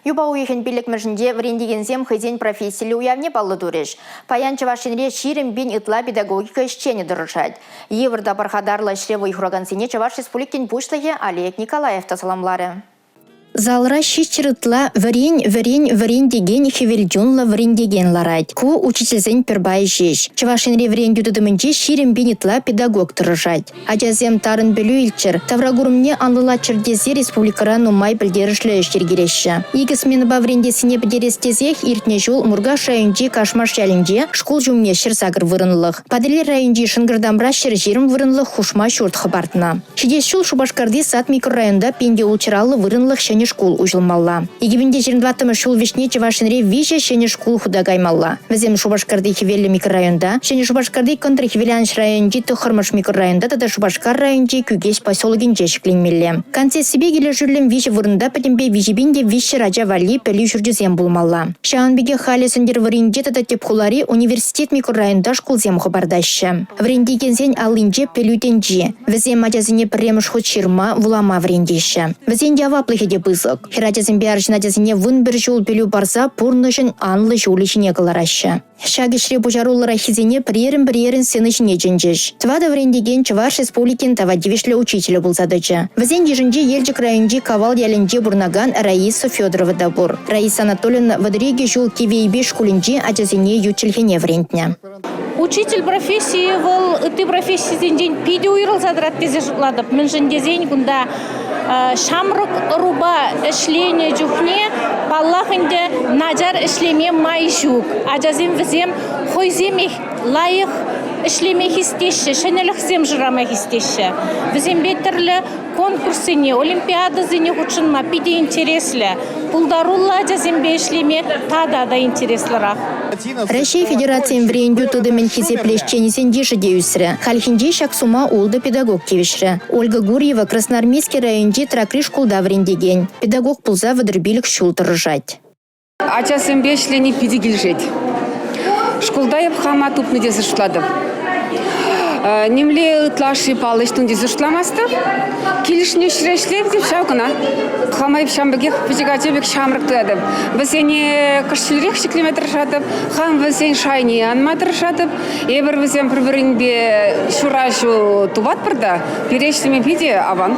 Юпа уйӑхӗн пиллӗкмӗшӗнче вӗрентекенсем хӑйсен профессиллӗ уявне паллӑ турӗҫ. Паян Чӑваш Енре 20 пин ытла педагогика ӗҫченӗ тӑрӑшать. Йывӑр та пархатарлӑ ӗҫре вӑй хуракансене Чӑваш Республикин Пуҫлӑхӗ Олег Николаев та саламларӗ. Залра ҫиччӗр ытла вӗрен, вӗрен, вӗрен текен хӗвел чунлӑ вӗрентекен ларать. Ку учительсен пӗр пайӗ ҫеҫ. Чӑваш Енри вӗрентӳ тытӑмӗнче 20 пин ытла педагог тӑрӑшать. Ачасем тарӑн пӗлӳ илччӗр, тавракурӑмне анлӑлатчӑр тесе республикӑра нумай пӗлтерӗшлӗ ӗҫ йӗркелеҫҫӗ. Икӗ сменӑпа вӗрентессине пӗтерес тесех иртнӗ ҫул Муркаш районӗнчи Кашмаш ялӗнче шкул ҫумне 108 вырӑнлӑх, Патӑрьел районӗнчи Шӑнкӑртамра 120 вырӑнлӑх хушма ҫурт хӑпартнӑ. Ҫитес ҫул Шупашкарти сад микрорайонта 1650 вырӑнлӑх ҫӗнӗ шкул уҫӑлмалла. 2024 ҫул вӗҫне Чӑваш Енре виҫӗ ҫӗнӗ шкул хута каймалла. Вӗсем Шупашкарти Хӗвеллӗ микрорайонта, Ҫӗнӗ Шупашкарти Кӑнтӑр Хӗвеланӑҫ районӗнчи тӑххӑрмӗш микрорайонта тата Шупашкар районӗнчи Кӳкеҫ поселокӗнче ҫӗкленмелле. Концессипе килӗшӳллӗн виҫӗ вырӑнта пӗтӗмпе 3300 ача валли пӗлӳ ҫурчӗсем пулмалла. Ҫавӑн пекех халӗ Сӗнтӗрвӑрринче тата тӗп хулари Университет микрорайонта шкулсем хӑпартаҫҫӗ. Вӗрентекенсен аллинче пӗлӳ тӗнчи. Вӗсем ачасене пӗрремӗш хут ҫырма, вулама вӗрентеҫҫӗ. Вӗсен яваплӑхӗ те пысӑк. Хӗрачасемпе арҫын ачасене 11 ҫул пӗлӳ парса пурнӑҫӑн анлӑ ҫулӗ ҫине кӑлараҫҫӗ. Ҫак ӗҫре пуҫаруллӑраххисене пӗрерӗн-пӗрерӗн сцена ҫине чӗнчӗҫ. Тӑватӑ вӗрентекен Чӑваш Республикин тава тивӗҫлӗ учителӗ пулса тӑчӗ. Вӗсен йышӗнче Елчӗк районӗнчи Кавал ялӗнче пурӑнакан Раиса Федорова та пур. Раиса Анатольевна 32 ҫул Кивӗ Эйпеҫ шкулӗнче ачасене ют чӗлхене вӗрентнӗ. Учитель профессийӗ вӑл ытти профессисенчен питӗ уйрӑлса тӑрать тесе шутлатӑп. Мӗншӗн тесен кунта ҫамрӑк ӑрупа ӗҫленӗ чухне, паллах ӗнтӗ, начар ӗҫлеме май ҫук. Ачасем вӗсем хӑйсемех лайӑх ӗҫлеме хистеҫҫӗ, ҫӗнӗлӗхсем шырама хистеҫҫӗ. Вӗсемпе тӗрлӗ конкурссене, олимпиадӑсене хутшӑнма питӗ интереслӗ. Пултаруллӑ ачасемпе ӗҫлеме тата та интереслӗрах. Раҫҫей Федерацийӗн вӗрентӳ тытӑмӗн хисеплӗ ӗҫченӗсен йышӗ те ӳсрӗ. Хальхинче ҫак сума ултӑ педагог тивӗҫрӗ. Ольга Гурьева Красноармейски районӗнчи Тракри шкулта вӗрентекен. Педагог пулса 35 ҫул тӑрӑшать. Ачасемпе ӗҫлени питӗ килӗшет. Шкулта эп хама тупнӑ тесе шутлатӑп. Нимле ытлашши паллӑ ӗҫ тунӑ тесе шутламастӑп. Килӗшнӗ ӗҫре ӗҫлетӗп ҫав кӑна. Хама эп ҫавӑн пекех пӗчӗк ача пек ҫамрӑк туятӑп. Вӗсене кӑшт ҫӳлерех ҫӗклеме тӑрӑшатӑп, хам вӗсен шайне анма тӑрӑшатӑп. Эпир вӗсем пӗр-пӗринпе ҫураҫу тупатпӑр та, пире ӗҫлеме питӗ аван.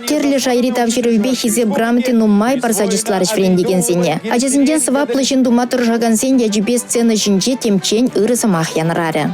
Тӗрлӗ шайри тавҫӑрӑвӗпе Хисеп грамоти нумай парса чысларӗҫ вӗрентекенсене. Ачасенчен сӑваплӑ ҫын тума тӑрӑшакансен ячӗпе сцена ҫинче темччен ырӑ сӑмах янӑрарӗ.